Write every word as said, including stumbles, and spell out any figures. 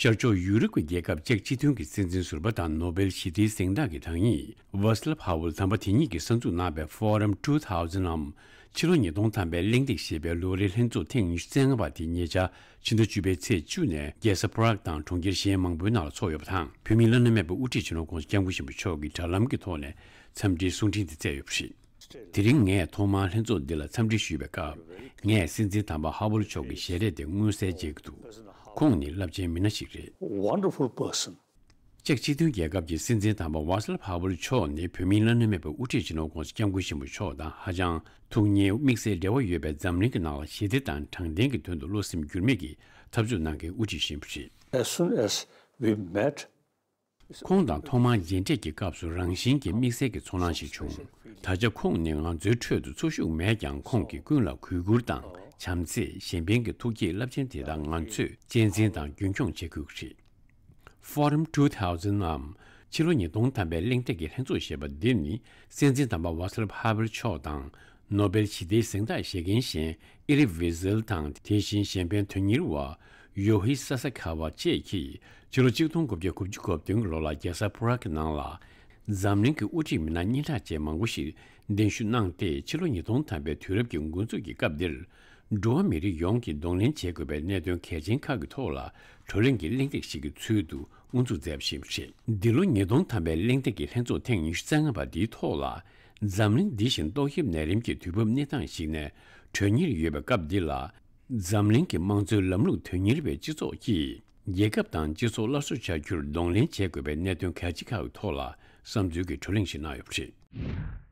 ཤར་ཕྱོགས་ཡུ་རོབ་ཀྱི་རྒྱལ་ཁབ་ཅེཀ་སྤྱི་མཐུན་གྱི་སྲིད་འཛིན་ཟུར་པ་དང་ནོ་བེལ་ཞི་བདེའི་གཟེངས་རྟགས་ཀྱི་བདག་ཉིད་ཝཱ་སི་ལབ་ཧ་ཝེལ་དམ་པ་དེ་ཉིད་ཀྱིས་གསར་འཛུགས་གནང་བའི་Forum two thousand འམ་ཕྱི་ལོ་ཉིས་སྟོང་ཐམ་པའི་གླེང་སྟེགས་ཞེས་པའི་ལོ་རེའི་ལྷན་ཚོགས་ཐེངས་ཉི་ཤུ་རྩ་ལྔ་པ་དེ་ཉེ་ཆར་ཕྱི་ཟླ་བཅུ་པའི་ཚེས་བཅུ་ནས་རྒྱལ་ས་Prague དང་གྲོང་ཁྱེར་གཞན་མང་པོའི་ནང་ལ་འཚོགས་ཡོད་པ་དང་། བོད་མིའི་བླ་ན་མེད་པའི་དབུ་ཁྲིད་སྤྱི་ནོར་༧གོང་ས་༧སྐྱབས་མགོན་ཆེན་པོ་མཆོག་གིས་དྲ་ལམ་གྱི་ཐོག་ནས་འཚམས་འདྲིའི་གསུང་འཕྲིན་དེ་བསྩལ་ཡོད་པ་རེད། དེ་རིང་ངས་ཐོག་མར་ལྷན་ཚོགས་འདི་ལ་འཚམས་འདྲི་ཞུས་པའི་སྐབས། ངས་སྲིད་འཛིན་དམ་པ་ཧ་ཝེལ་མཆོག་གི་ཞལ་རས་དེ་མངོན་གསལ་མཇལ་གྱི་འདུག་ཁོང་ནི་རླབས་ཆེན་མི་སྣ་ཞིག་རེད། Wonderful person. ཅེཀ་སྤྱི་མཐུན་རྒྱལ་ཁབ་ཀྱི་སྲིད་འཛིན་དམ་པ་ཝཱ་སི་ལབ་ཧ་ཝེལ་མཆོག་ནི་བོད་མིའི་བླ་ན་མེད་པའི་དབུ་ཁྲིད་སྤྱི་ནོར་༧གོང་ས་༧སྐྱབས་མགོན་ཆེན་པོ་མཆོག་དང་ཧ་ཅང་ཐུགས་མཉེས་དམིགས་བསལ་འབྲེལ་བ་ཡོད་པའི་འཛམ་གླིང་གི་ནང་ལ་ཞི་བདེ་དང་དྲང་བདེན་གྱི་དོན་དུ་བློ་སེམས་འགྱུར་མེད་ཀྱིས་འཐབ་རྩོད་གནང་མཁན་དབུ་ཁྲིད་ཞིག་ཡིན་པ་རེད། As soon as we met, ཁོང་དང་ཐོག་མར་མཇལ་འཕྲད་ཀྱི་སྐབས་སུ་རང་བཞིན་གྱིས་དམིགས་བསལ་གྱི་ཚོར་སྣང་ཞིག་བྱུང་། ད་ཆ་ཁོང་ནི་ང་ཚོའི་ཁྲོད་དུ་འཚོ་བཞུགས་མེད་ཀྱང་། ཁོང་གིས་ཀུན་ལ་གུས་བཀུར་དང་བྱམས་བརྩེ། གཞན་ཕན་གྱི་ཐུགས་བསྐྱེད་རླབས་ཆེན་དེ་དག་ང་ཚོས་གཅེས་འཛིན་དང་རྒྱུན་འཁྱོངས་བྱེད་དགོས་ཀྱི་རེད། Forum two thousand འམ་ཕྱི་ལོ་ཉིས་སྟོང་ཐམ་པའི་གླེང་སྟེགས་ཀྱི་ལྷན་ཚོགས་ཞེས་པ་འདི་ནི། སྲིད་འཛིན་དམ་པ་ཝཱ་སི་ལབ་ཧ་ཝེལ་མཆོག་དང་། ནོ་བེལ་ཞི་བདེའི་གཟེངས་རྟགས་བཞེས་མཁན་གཞན་ཨི་རི་ཝི་ཟེལ་དང་། དེ་བཞིན་གཞན་ཕན་དོན་གཉེར་བ་ཡོ་ཧི་ས་ས་ཁ་ཝ་བཅས་ཀྱིས་ཕྱི་ལོ་ཆིག་སྟོང་དགུ་བརྒྱ་དགུ་བཅུ་གོ་བདུན་གྱི་ལོ་ལ་རྒྱལ་ས་Prague ནང་ལ་འཛམ་གླིང་གི་དབུ་ཁྲིད་མི་སྣ་སྙན་གྲགས་ཅན་མང་པོ་ཞིག་གདན་ཞུ་གནང་སྟེ། ཕྱི་ལོ་ཉིས་སྟོང་ཐམ་པའི་དུས་རབས་ཀྱི་འགོ་འཛུགས་ཀྱི་སྐབས་འདིར། འགྲོ་བ་མི་རིགས་ཡོངས་ཀྱིས་གདོང་ལེན་བྱེད་དགོས་པའི་གནད་དོན་གལ་ཆེན་ཁག་གི་ཐོག་ལ་བགྲོ་གླེང་གི་གླེང་སྟེགས་ཤིག་གི་ཚུལ་དུ་དབུ་འཛུགས་མཛད་པ་ཞིག་རེད། འདི་ལོ་ཉིས་སྟོང་ཐམ་པའི་གླེང་སྟེགས་ཀྱི་ལྷན་ཚོགས་ཐེངས་ཉི་ཤུ་རྩ་ལྔ་པ་འདིའི་ཐོག་ལ། འཛམ་གླིང་འདི་བཞིན་ཏོག་དབྱིབས་ནད་རིམས་ཀྱི་དུས་བབ་གནས་སྟངས་ཤིག་ནས་གྲོལ་ཉེར་ཡོད་པའི་སྐབས་འདི་ལ། འཛམ་གླིང་གི་དམངས་གཙོའི་ལམ་ལུགས་དོན་གཉེར་བའི་སྤྱི་ཚོགས་ཀྱིས་རྒྱལ་ཁབ་དང་སྤྱི་ཚོགས་སླར་གསོ་བྱ་རྒྱུར་གདོང་ལེན་བྱེད་དགོས་པའི་གནད་དོན་གལ་ཆེ་ཁག་གི་ཐོག་ལ་བསམ་ཚུལ་གྱི་བགྲོ་གླེང་ཞིག་གནང་ཡོད་པ་རེད།